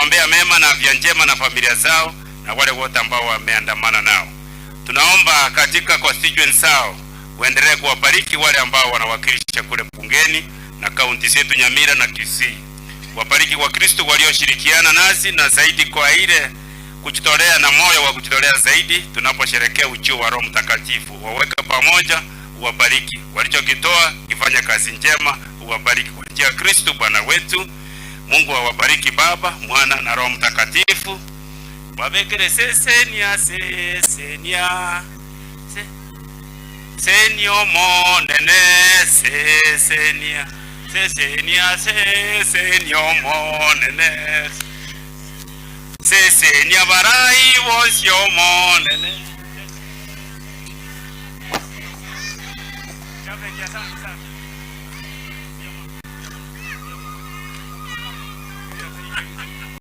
Tunawaombea mema na afya njema na familia zao na wale wote ambao wameandamana nao. Tunaomba katika constituency zao uendelee kuwabariki wale ambao wanawakilisha kule bungeni na kaunti zetu Nyamira na Kisii. Wabariki Wakristo walioshirikiana nasi na zaidi kwa ile kujitolea na moyo wa kujitolea zaidi tunaposherekea ujio wa Roho Mtakatifu. Waweke pamoja, uwabariki. Walichokitoa kifanya kazi njema, uwabariki kwa njia ya Kristo Bwana wetu. Mungu awabariki Baba, Mwana na Roho Mtakatifu. Wabekere sesenia sesenia se, senio monene sesenia sesenia sesenio monene sesenia barai bosio monene.